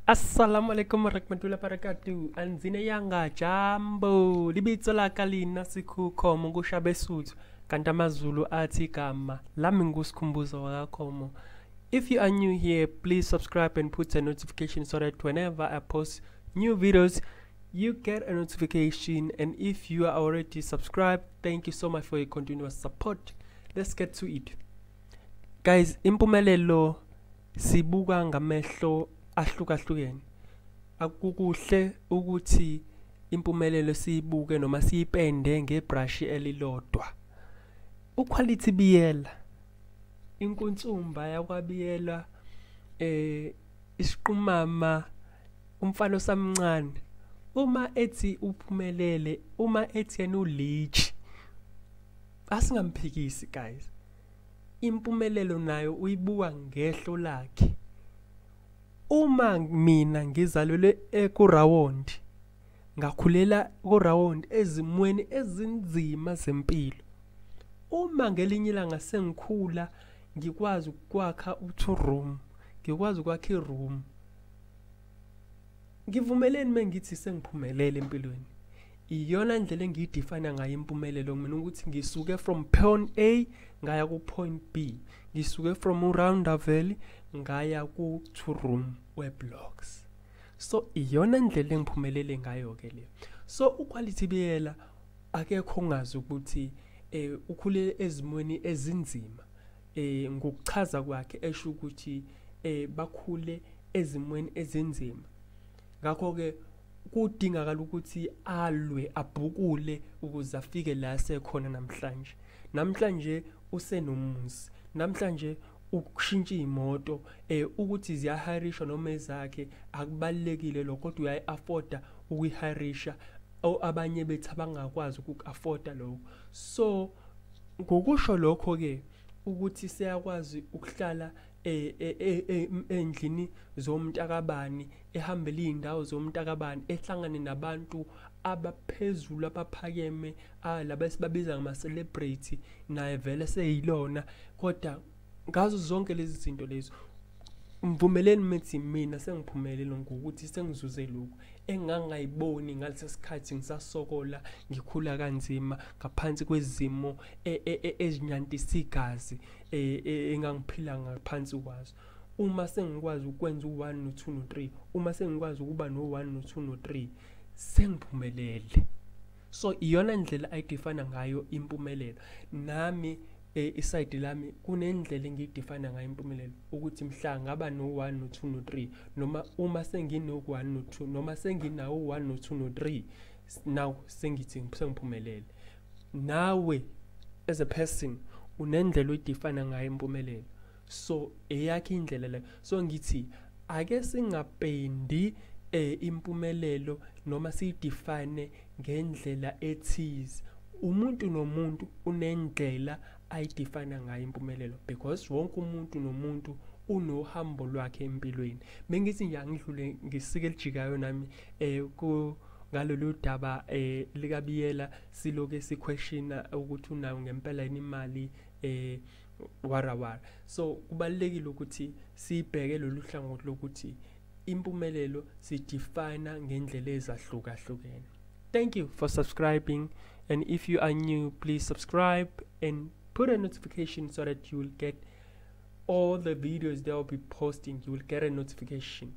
Assalamu alaikum warahmatullahi wabarakatuh. Anzine yanga jambo. Libitso laka lina Sikhukhomo kusho abeSuthu kanti amaZulu athi igama lami nguSikhumbuzo wakaKhomo. If you are new here, please subscribe and put a notification so that whenever I post new videos, you get a notification. And if you are already subscribed, thank you so much for your continuous support. Let's get to it. Guys, impumelelo sibuka ngamehlo ahlukahlukene. Akukuhle ukuthi impumelelo siyibuke noma siyipende ngebrush elilodwa. UQuality Biyela, inkunsumba yakwaBiyela, isiqumama, umfana osamncane, uma ethi uphumelele, uma ethi yena ulich, asingamphikisi guys. Impumelelo nayo uyibuka ngehlo lakhe. Uma mina ngizalelwe ekuRawondi, ngakhulela kuRawondi ezimweni ezinzima zempilo. Uma ngelinye ilanga sengikhula ngikwazi ukwakha u2 room, ngikwazi ukwakha iroom, ngivumeleni mengithi sengiphumelele empilweni. Iyona ndlela engiyidefine ngayo impumelelo mina, ukuthi ngisuke from point A ngaya ku point B, ngisuke from uRoundavel ngaya ku 2 room weblocks. So iyona ndlela engiphumelele ngayo ke le. So uQuality Biyela akekho ongazi ukuthi ukhule ezimweni ezinzima. Ngokuchaza kwakhe esho ukuthi bakhule ezimweni ezinzima, ngakho ke kudingakala ukuthi alwe abhukule ukuze afike la sekhona namhlanje. Namhlanje usenomuzi, namhlanje ukushintsha imoto, ukuthi ziyahirisha noma ezakhe akubalekile lokho, kodwa uyayi-afforda ukuyihirisha, abanye bethu abangakwazi ukuku-afforda lokho. So ngokusho lokho ke ukuthi siyakwazi ukuhlala endlini zomntakabani, ehambele iy'ndawo zomntakabani, ehlangane nabantu abaphezulu abaphakeme, laba esibabiza ngama-celebrity, naye vele seyilona. Kodwa ngazo zonke lezi zinto lezo, mvumeleni methi mina sengiphumelele ngokuthi sengizuze lokhu engangayiboni ngalesi sikhathi ngisasokola, ngikhula kanzima ngaphansi kwezimo ezinyantisa igazi engangiphila ngaphansi kwazo. Uma sengikwazi ukwenza u1 no2 no3, uma sengikwazi ukuba no1 no2 no3, sengiphumelele. So iyona ndlela ayidefine ngayo impumelelo. Nami isayidi lami kunendlela engiyidefine ngayo impumelelo, ukuthi mhla ngaba no1 no2 no3, noma uma sengino1 no2, noma senginawo 1 no2 no3, now sengithi sengiphumelele. Nawe as a person unendlela oyidefine ngayo impumelelo, so eyakhe indlela leyo. So ngithi ake singapendi impumelelo noma siyidefine ngendlela ethize. Umuntu nomuntu unendlela ayidefine ngayo impumelelo, because wonke umuntu nomuntu unohambo lwakhe empilweni. Bengithi nje angidlule ngisike elijikayo nami ku ngalolu daba likaBiyela, siloke siquestiona ukuthi unayo ngempela yini imali warawara. So kubalekile ukuthi sibheke lolu hlangothi lokuthi impumelelo sidefine ngendlela ezahlukahlukene. Thank you for subscribing, and if you are new, please subscribe and put a notification so that you will get all the videos that I'll be posting. You will get a notification.